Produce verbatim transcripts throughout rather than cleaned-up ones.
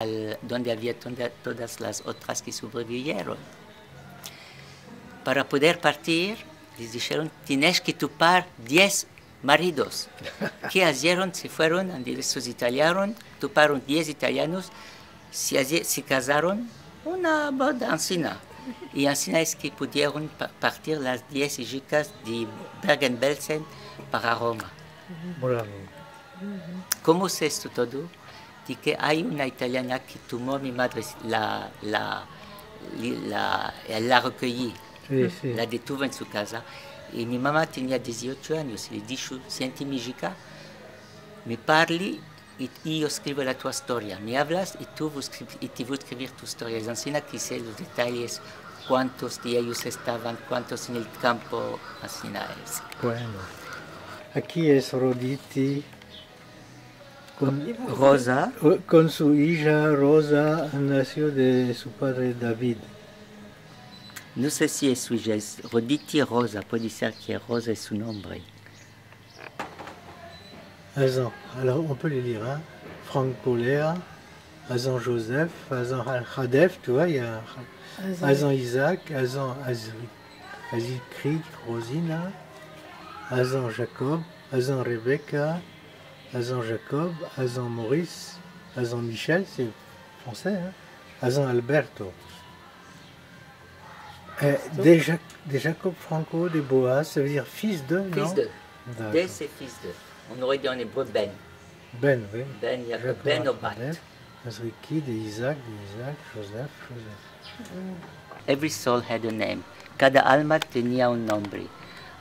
al, donde avia tonda-, todas las otras ke sobrevivieron. Para poder partir, les disheron, "Tienes ke topar diez maridos." Ke azieron? Se fueron ande esos italianos, toparon diez italianos, se azie-, se kazaron, una boda ansina. I ansina es ke pudieron pa-, partir las diez ijikas de Bergen-Belsen para Roma. Bravo. Komo es esto todo? De ke ay una italiana ke tomo a mi madre, la, la, la, la rekeyi, si, si, la detuvo en su kaza. I mi mama tenia dieziocho anyos, i le disho, "Siente, mi ijika, mi parli, i, i yo eskrivo la tua istoria. Mi avlas, i tu vo eskri-, i te vo eskrivir tu istoria." Es ansina ke se los detayes, kuantos de eyos estavan, kuantos en el kampo, ansina es. Bueno, aki es Roditi, kon, Rosa, kon su ija Rosa, nasio de su padre David. No se si es su ija, es Roditi Rosa, puede ser ke Rosa es su nombre. Azan, alors on peut les lire, hein. Franco Lea, Azan Joseph, Azan Al-, Hadef, tu vois, il y a Azan Isaac, Azan Azri-, Azikri Rosina, Azan Jacob, Azan Rebecca, Azan Jacob, Azan Maurice, Azan Michel, c'est français, hein, Azan Alberto. Eh, de Jac-, de Jacob Franco de Boaz, ça veut dire fils de, non ? Fils de. D'accord. De, c'est fils de. On aurait dit en hébreu ben. Ben, oui. Ben, il y a Jacob Ben o bat. Alberto. Azriki, de Isaac, de Isaac, Joseph, Joseph. Every soul had a name. Kada alma tenia un nombre.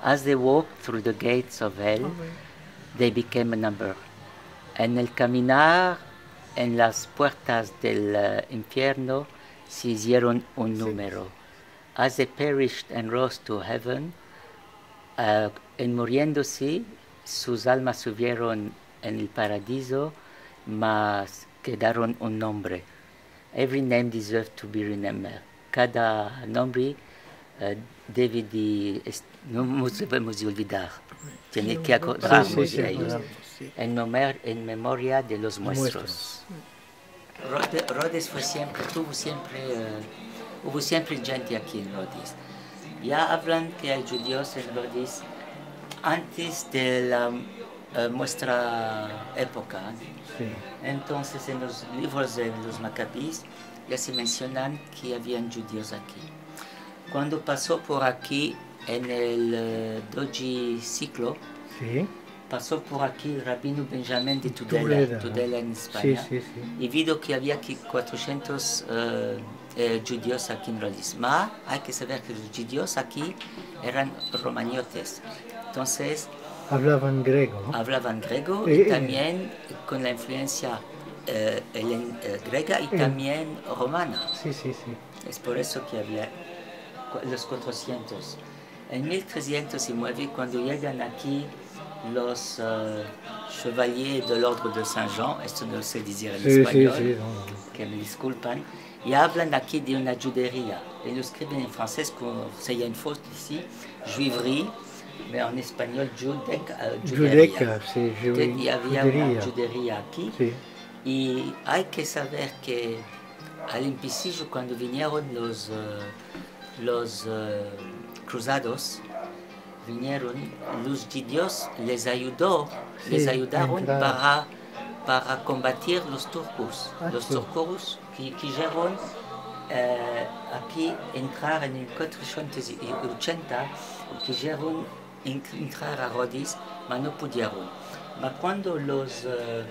As they walked through the gates of hell, they became a number. En el kaminar en las puertas del, eh, infierno, se izieron un numero. As they perished and rose to heaven, eh, en muriendose, sus almas suvieron en el paradizo, mas kedaron un nombre. Every name deserves to be remembered. Kada nombre, eh, deve de est-, no mos devemos de olvidar. Tiene ke akordarmos de eyos. Si, si, si, si. En memor-, en memoria de los muestros. Muestros. Rode-, Rodes fue siempre, tuvo siempre, eh, uvo siempre djente aki en Rodes. Ya avlan ke ay djudios en Rodes antes de la, eh, muestra epoka. Si. Entonses, en los livros de los Makabis ya se mensionan ke avian djudios aki. Kuando paso por aki en el, eh, doji siglo, si, paso por aki el rabino Benjamin de Tudela, Tudela. Tudela en Espanya, si, si, si, i vido ke avia aki kuatrosientos, eh, eh, djudios aki en Rodes. Ma ay ke saver ke los djudios aki eran romaniotes. Entonses, avlavan grego, no? Avlavan grego, eh, i, eh, tambien kon la influensia, eh, helen-, eh, grega i, eh, tambien romana. Si, si, si. Es por eso ke avia ku-, los kuatrosientos. En mil tresientos i mueve, kuando yegan aki los, eh, Chevaliers de l'Ordre de Saint-Jean, esto no se dize en espanyol, si, si, no, no, ke me diskulpan, i avlan aki de una djuderia. Elos eskriven en franses, como c'est une faute ici, juiverie, mais en espanyol, djudek-, eh, djuderia. Djudeka, si, dju-, djuderia. Ke avia una djuderia aki. Si. I ay ke saver ke al empesijo, kuando vinieron los, eh, los, eh, kruzados, vinieron, los djudios les ayudo, si, les ayudaron entrar para, para kombatir los turkos. Ah, si. Los turkos ke, ke kijeron, eh, aki entrar en el kuatrosientos i ochenta, ke kijeron en-, entrar a Rodes, ma no pudieron. Ma kuando los, eh,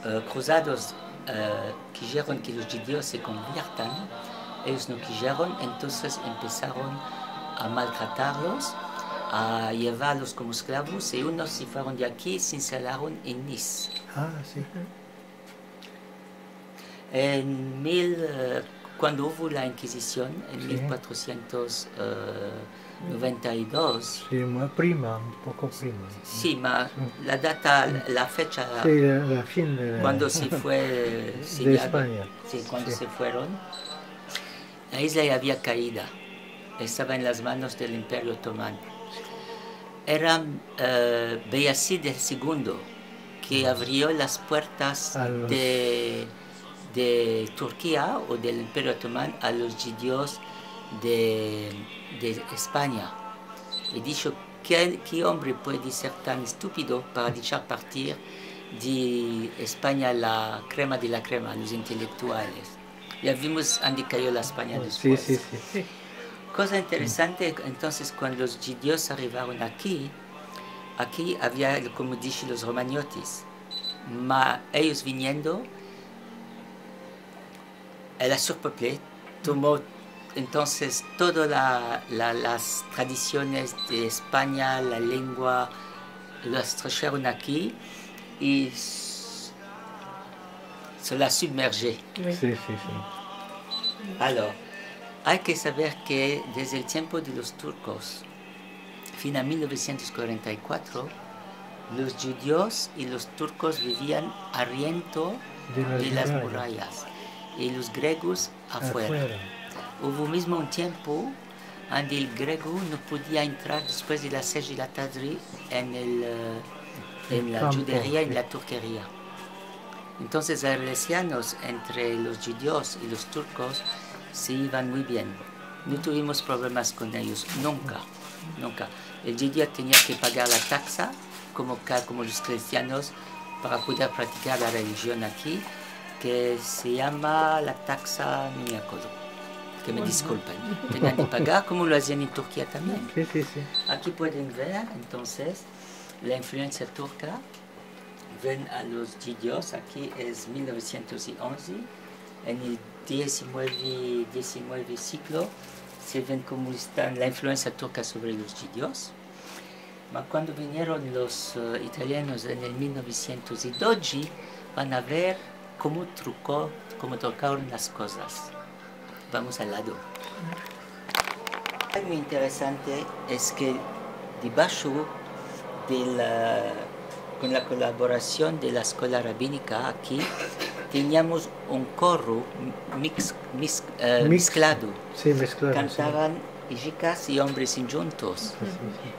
eh, kruzados, eh, kijeron ke los djudios se konviertan, eyos no kijeron, entonses empesaron a maltratarlos, a yevarlos komo esklavos, i unos se fueron de aki, se enserraron en Nice. Ah, si. En mil, eh, kuando uvo la Inkizision, en, si, mil kuatrosientos noventa i dos. Si, muy prima, un poko prima. Si, ma, si, la data, la fecha, si, la, la fin de la, kuando se fue, de Espanya. Si, kuando, si, se fueron. La izla ya avia kaida, estava en las manos del Imperio Otomano. Era, eh, Beyazid el Segundo ke, mm, avrio las puertas, a los, de, de Turkia o del Imperio Otoman a los djudios de, de Espanya. I disho: "Ke, ke ombre puede ser tan estupido para deshar partir de Espanya la krema de la krema, los intelektuales?" Ya vimos andi kayo la Espanya despues. Si, si, si. Koza interesante, entonses, kuando los djudios arivaron aki, aki avia, komo dishe, los romanyotis. Ma eyos viniendo, el la surpeuple tomo entonses todo la, la, las tradisiones de Espanya, la lengua, las trasheron aki i s-, se la submerje. Si, si, si. Alor, ay ke saver ke desde el tiempo de los turkos, fin a mil novesientos kuarenta i kuatro, los djudios i los turkos bivian ariento de las murayas, i los gregos afuera. Uvo mizmo un tiempo ande el grego no podia entrar despues de las sesh de la tadre en el, eh, en la djuderia, en la turkeria. Entonses, las relasiones entre los djudios i los turkos se ivan muy bien. No tuvimos problemas kon eyos, nunka, nunka. El djudio tenia ke pagar la taksa, komo ka-, komo los kristianos, para poder praktikar la relijion aki, ke se yama la taksa, no me akodro. Ke me diskulpen. Tenian de pagar, komo lo azian en Turkia tambien. Si, si, si. Aki pueden ver, entonses, la influensia turka. Ven a los djudios, aki es mil novesientos i onze, en el diesinueve, diesinueve siglo, se ven komo estan la influensia turka sovre los djudios. Ma kuando vinieron los, eh, italianos en el mil novesientos i dodje, van a ver komo truko, komo trokaron las kozas. Vamos al lado. Algo interesante es ke debasho de la, kon la kolaborasion de la Eskola Rabinika aki, teniamos un koro mix-, mix-, eh, mezklado. Si, mezklado, si. Kantavan ijikas i ombres endjuntos. Si, si.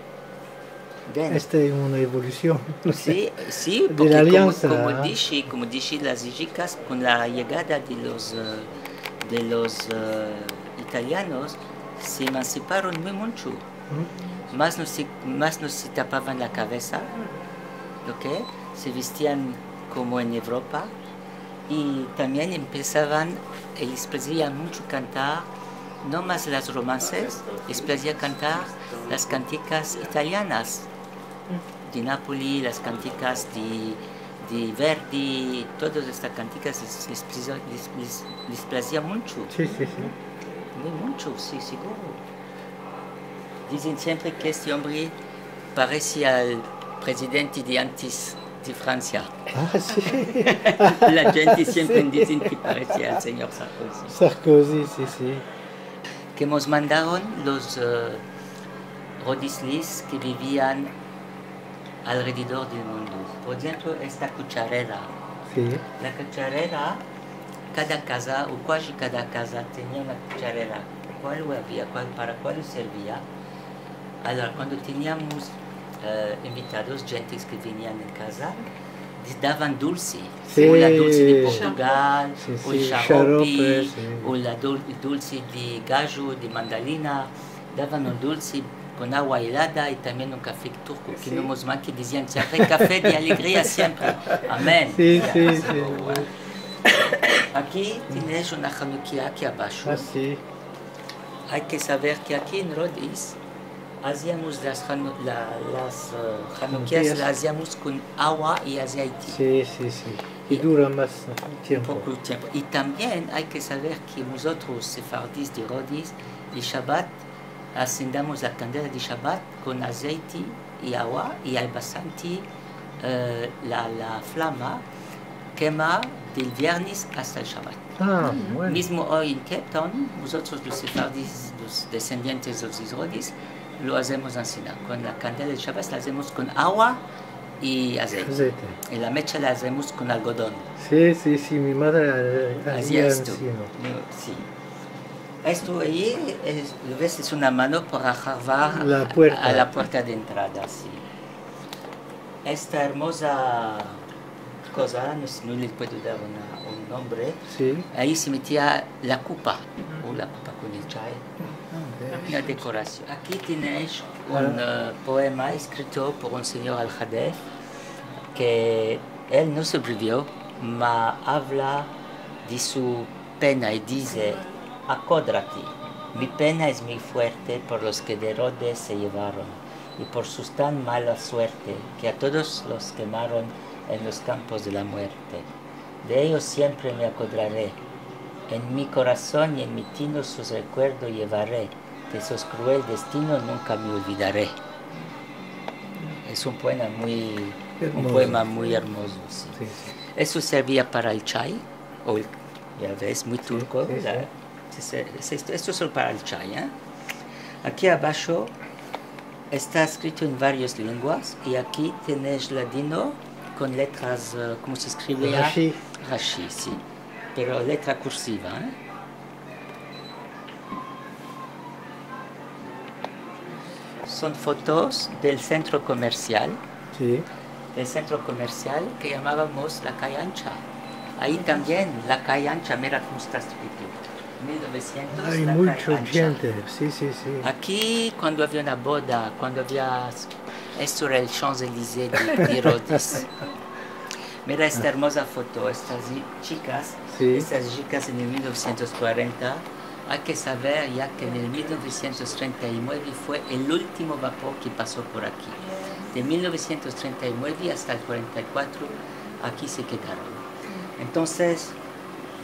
Ven. Esta es una evolusion. Si, si, de la porke komo, aliansa, komo dishe, komo dishe, las ijikas, kon la yegada de los, eh, de los, eh, italianos, se emansiparon muy muncho. Mas no se, mas no se tapavan la kavesa, lo ke se vestian komo en Evropa, i tambien empesavan, i les plazia muncho kantar, no mas las romanses, les plazia kantar las kantikas italianas de Napoli, las kantikas de, de Verdi, todas estas kantikas les, les plazia, les, les, les plazia muncho. Si, si, si. Muy muncho, si, seguro. Dizen siempre ke este ombre parese al prezidente de antes de Fransia. A, si. La djente siempre dizen ke parese al sinyor Sarkozy. Sarkozy, si, si. Ke mos mandaron los, eh, rodislis ke bivian alrededor del mundo. Por enshemplo, esta kucharera. Si. La kucharera, kada kaza, o kuaji kada kaza, tenia una kucharera. Kual avia, kual, para kual servia. Alora, kuando teniamos, eh, invitados, djentes ke venian en kaza, les davan dulse. Si. O la dulse de Portugal, si, o el si, sharopi, sharope, si, o la dul-, dulse de gajo, de mandalina, davan un dulse kon agua elada i tambien un kafe turko, ke no mos manke, dizian siempre, kafe de alegria siempre. Amen. Si, si, si. Aki tienes una hanukia aki abasho. A, si. Ay ke saver ke aki en Rodis aziamos las hanu-, la, las, eh, hanukias, la aziamos kon agua i azeite. Si, si, si. I dura mas tiempo. Poko tiempo. I tambien ay ke saver ke mozotros, sefardis de Rodis, el Shabat asendamos la kandela de Shabat kon azeite i agua i ay bastante, eh, la, la flama kema del viernes asta el Shabat. A, bueno. Mizmo oy en Cape Town, mozotros los sefardis, los desendientes de los Izrodis, lo azemos ansina. Kon la kandela de Shabat la azemos kon agua i azeite. Azeite. I la mecha la azemos kon algodon. Si, si, si, mi madre, eh, azia esto. Ansina. No, si. Esto ayi es, lo ves, es una mano para harvar la puerta, a la puerta de entrada, si. Esta ermoza Koza, no se, no le puedo dar una, un nombre. Si. Ayi se metia la kupa, o la kupa kon el chay. A, una dekorasion. Aki tenesh un, e, poema eskrito por un sinyor Al-Hadef, ke el no sobrevivio, ma avla de su pena i dize: Akodrati, mi pena es muy fuerte por los ke de Rodes se yevaron, i por su tan mala suerte, ke a todos los kemaron en los kampos de la muerte. De eyos siempre me akodrare. En mi korason i en mi tino sus rekuerdos yevare, de sus kruel destino nunka me olvidare. Es un poema muy, un poema muy ermozo, si. Si, si. Esto servia para el chay, o el, ya ves, muy turko, si, si. Se, se, esto, esto es solo para el chay, e? Aki abasho esta eskrito en varias lenguas, i aki tenesh ladino kon letras, e, komo se eskrivia? Rashi. Rashi, si. Pero letra kursiva, e? Son fotos del sentro komersial. Si. Del sentro komersial ke yamavamos la Kay Ancha. Ayi tambien, la Kay Ancha, mira komo esta eskrito. Mil novesientos, la Kay Ancha. Ay, muncha djente, si, si, si. Aki, kuando avia una boda, kuando avia, esto era el Champs-Élysées de, de Rodes. Mira esta ermoza foto, estas chikas, si, estas chikas en el mil novesientos kuarenta. Ay ke saver ya ke en el mil novesientos trenta i mueve fue el ultimo vapor ke paso por aki. De mil novesientos trenta i mueve asta el kuarenta i kuatro, aki se kedaron. Entonses,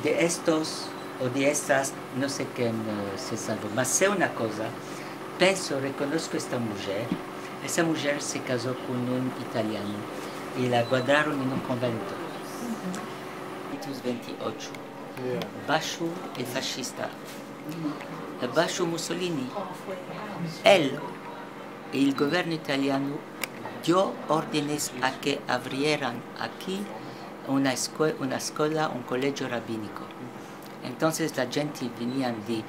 de estos o de estas, no se ken, e, se salvo. Mas se una koza, penso, rekonosko esta mujer. Esa mujer se kazo kon un italiano i la guardaron en un konvento. Ventiocho. Basho el fashista. Basho Mussolini. El, el governo italiano dio ordenes a ke avrieran aki una esko-, una eskola, un kolegio rabiniko. Entonses la djente venian de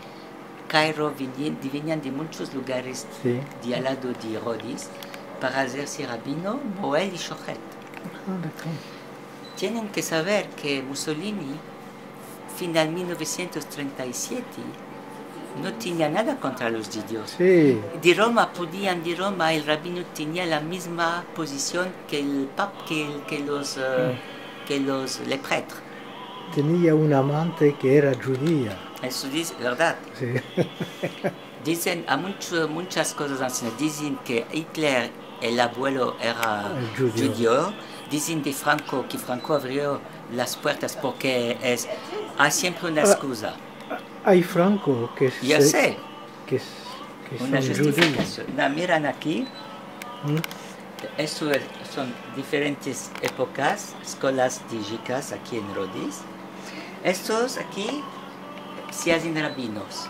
Kairo, veni-, de, venian de munchos lugares, si, de al lado de Rodis para azerse rabino, moel i shohet. A, dakor. Tienen ke saver ke Mussolini, final mil novesientos trenta i siete, no tenia nada kontra los djudios. Si. De Roma podian, de Roma el rabino tenia la mizma pozision ke el pap-, ke el, ke los, e, ke los, le pretre. Tenia una amante ke era djudia. Esto es verdad. Si. Dizen, ay muncho, munchas kozas ansi. Dizen ke Hitler, el abuelo, era djudio. Dizen de Franco, ke Franco avrio las puertas porke es, ay siempre una eskuza. Ay Franco ke se, ke s-, ke son djudios. Una justifikasion. Na, miran aki. Esto es, son diferentes epokas, eskolas de chikas aki en Rodis. Estos aki se azen rabinos.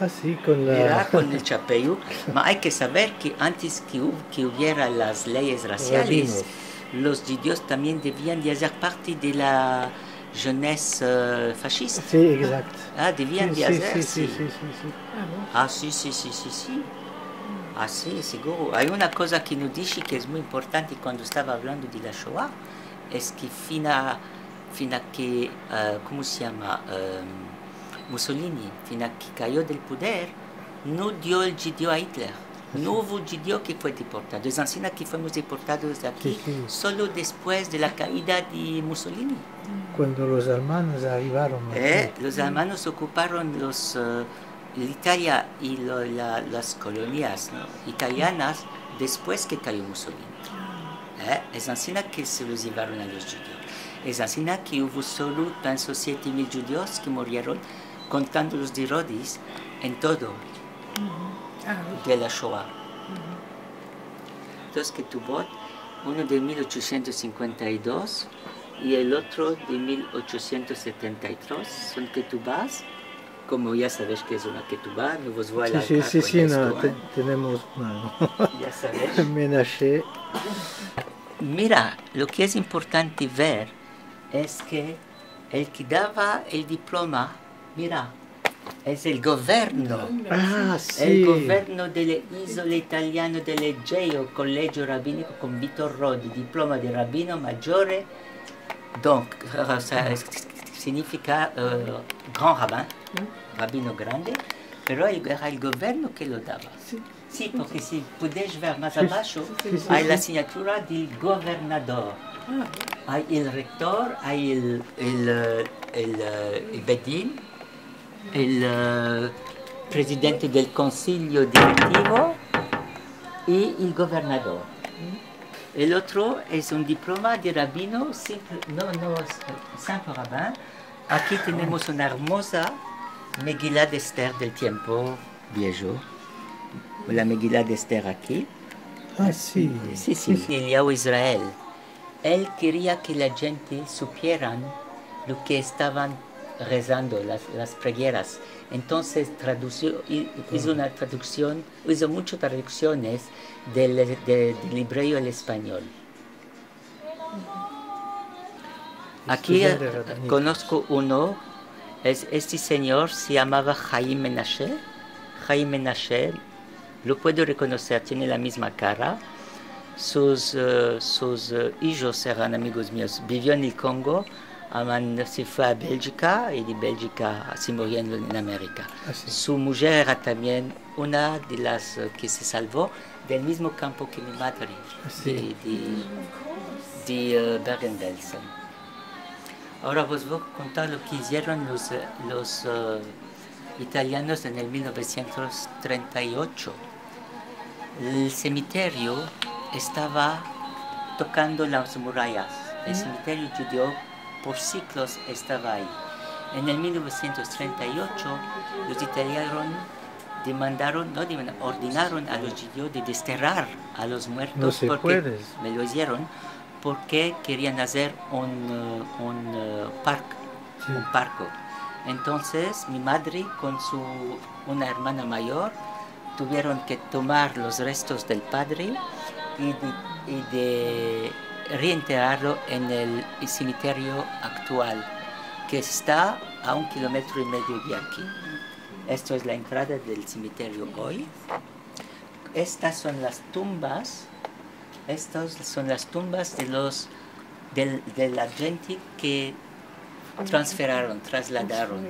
A, si, kon la... Mira, kon el chapeo. Ma ay ke saver ke antes ke hu-, ke uviera las leyes rasiales, los djudios tambien devian de azer parte de la jeunesse, e, fashista. Si, egzakto. A, devian de azer, si. Si, si, si, si. A, si, si, si, si, si. A, si, seguro. Ay una koza ke no dishi ke es muy importante kuando estava avlando de la Shoa, es ke fina, fina ke, e, komo se yama? Em, Mussolini, fina ke kayo del poder, no dio el djudio a Hitler. No uvo djudio ke fue deportado. Es ansina ke fuimos deportados de aki solo despues de la kaida de Mussolini. Kuando los alemanes arivaron aki. E, los alemanes okuparon los, e, Italia i lo, la, las kolonias, no, italianas despues ke kayo Mussolini. E, es ansina ke se los yevaron a los djudios. Es ansina ke uvo solo, penso, siete mil djudios ke murieron, kontando los de Rodis, en todo de la Shoa. Dos ketubot, uno de mil ochosientos sinkuenta i dos i el otro de mil ochosientos setenta i tres, son ketubas. Komo ya savesh ke es una ketuba, no vos vo a alargar kon esto, e. Si, si, si, no, te-, tenemos una, no. Ya savesh. Menashe. Mira, lo ke es importante ver es ke el ke dava el diploma, mira, Es el governo. Ah, si. El governo de le izola italiana de l'Egeo, Kolegio Rabinico kon Vitor Rodi, diploma de rabino majore. Donc, o sea, es- signifika, eh, grand rabbin, rabino grande, pero el- era el governo ke lo dava. Si. Si, porke si puedes ver mas abasho, si, si, ay la sinyatura del governador. Ay el rektor, ay el, el, eh, el, eh, el bedin, el, eh, prezidente del konsilio direktivo i el governador. El otro es un diploma de rabino, simple, no, no, es, eh, simple rabin. Aki tenemos una ermoza Megila de Ester del tiempo viejo. La Megila de Ester aki. Ah, si. Si, si. Eliyahu Israel. El keria ke la djente supieran lo ke estavan rezando, las, las pregeras. Entonses tradusio, i- izo una traduksion, izo munchas traduksiones del, de- del ebreo al espanyol. Aki, eh, konosko uno, es- este sinyor se yamava Haim Menashe. Haim Menashe, lo puedo rekonoser, tiene la mizma kara. Sus, eh, sus, eh, ijos eran amigos mios. Bivio en el Kongo, aman se fue a Beljika i de Beljika se murio en, en Amerika. Ah, si. Su mujer era tambien una de las, eh, ke se salvo del mizmo kampo ke mi madre, de, de, de, eh, Bergen-Belsen. Agora vos vo a kontar lo ke izieron los, eh, los, eh, italianos en el mil novesientos trenta i ocho. El semiterio estava tokando las murayas. El semiterio djudio por siglos estava ayi. En el mil novesientos trenta i ocho, los italianos demandaron, no demandaron, ordenaron a los djudios de desterar a los muertos porke me lo izieron, porke kerian azer un, eh, un, eh, park, un parko. Entonses, mi madre kon su, una ermana mayor tuvieron ke tomar los restos del padre i de, i de reenterarlo en el semiterio aktual, ke esta a un kilometro i medio de aki. Esto es la entrada del semiterio oy. Estas son las tumbas, estas son las tumbas de los, del- de la djente ke transferaron, trasladaron.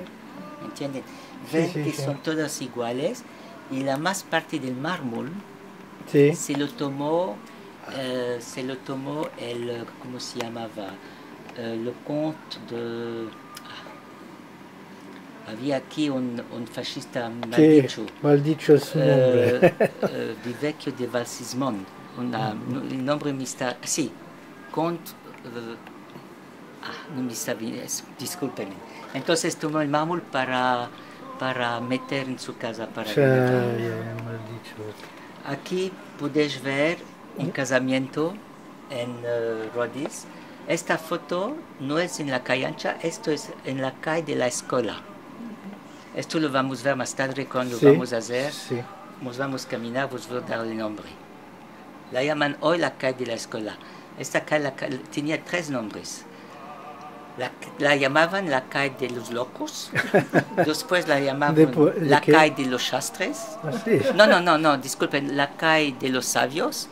Entienden? Ven ke son todas iguales i la mas parte del marmol se lo tomo, eh, se lo tomo el, eh, komo se yamava? Eh, le comte de, ah, avia aki un, un fashista maldicho. Maldicho su nombre. Eh, eh, Vivekio de Valsismon. Una- no- el nombre me esta- si, comte, eh, ah, no me esta- es- diskulpenme. Entonses tomo el marmol para, para meter en su kaza, para renovar. Maldicho. Aki puedes ver un kazamiento en, eh, Rodis. Esta foto no es en la kay Ancha, esto es en la kay de la eskola. Esto lo vamos ver mas tadre kuando vamos a azer, mos vamos kaminar, vos vo dar el nombre. La yaman oy la kay de la eskola. Esta kay, la kay tenia tres nombres. La, la yamavan la kay de los lokos. Despues la yamavan la kay de los shastres. Ah, si. No, no, no, no, diskulpen, la kay de los savios.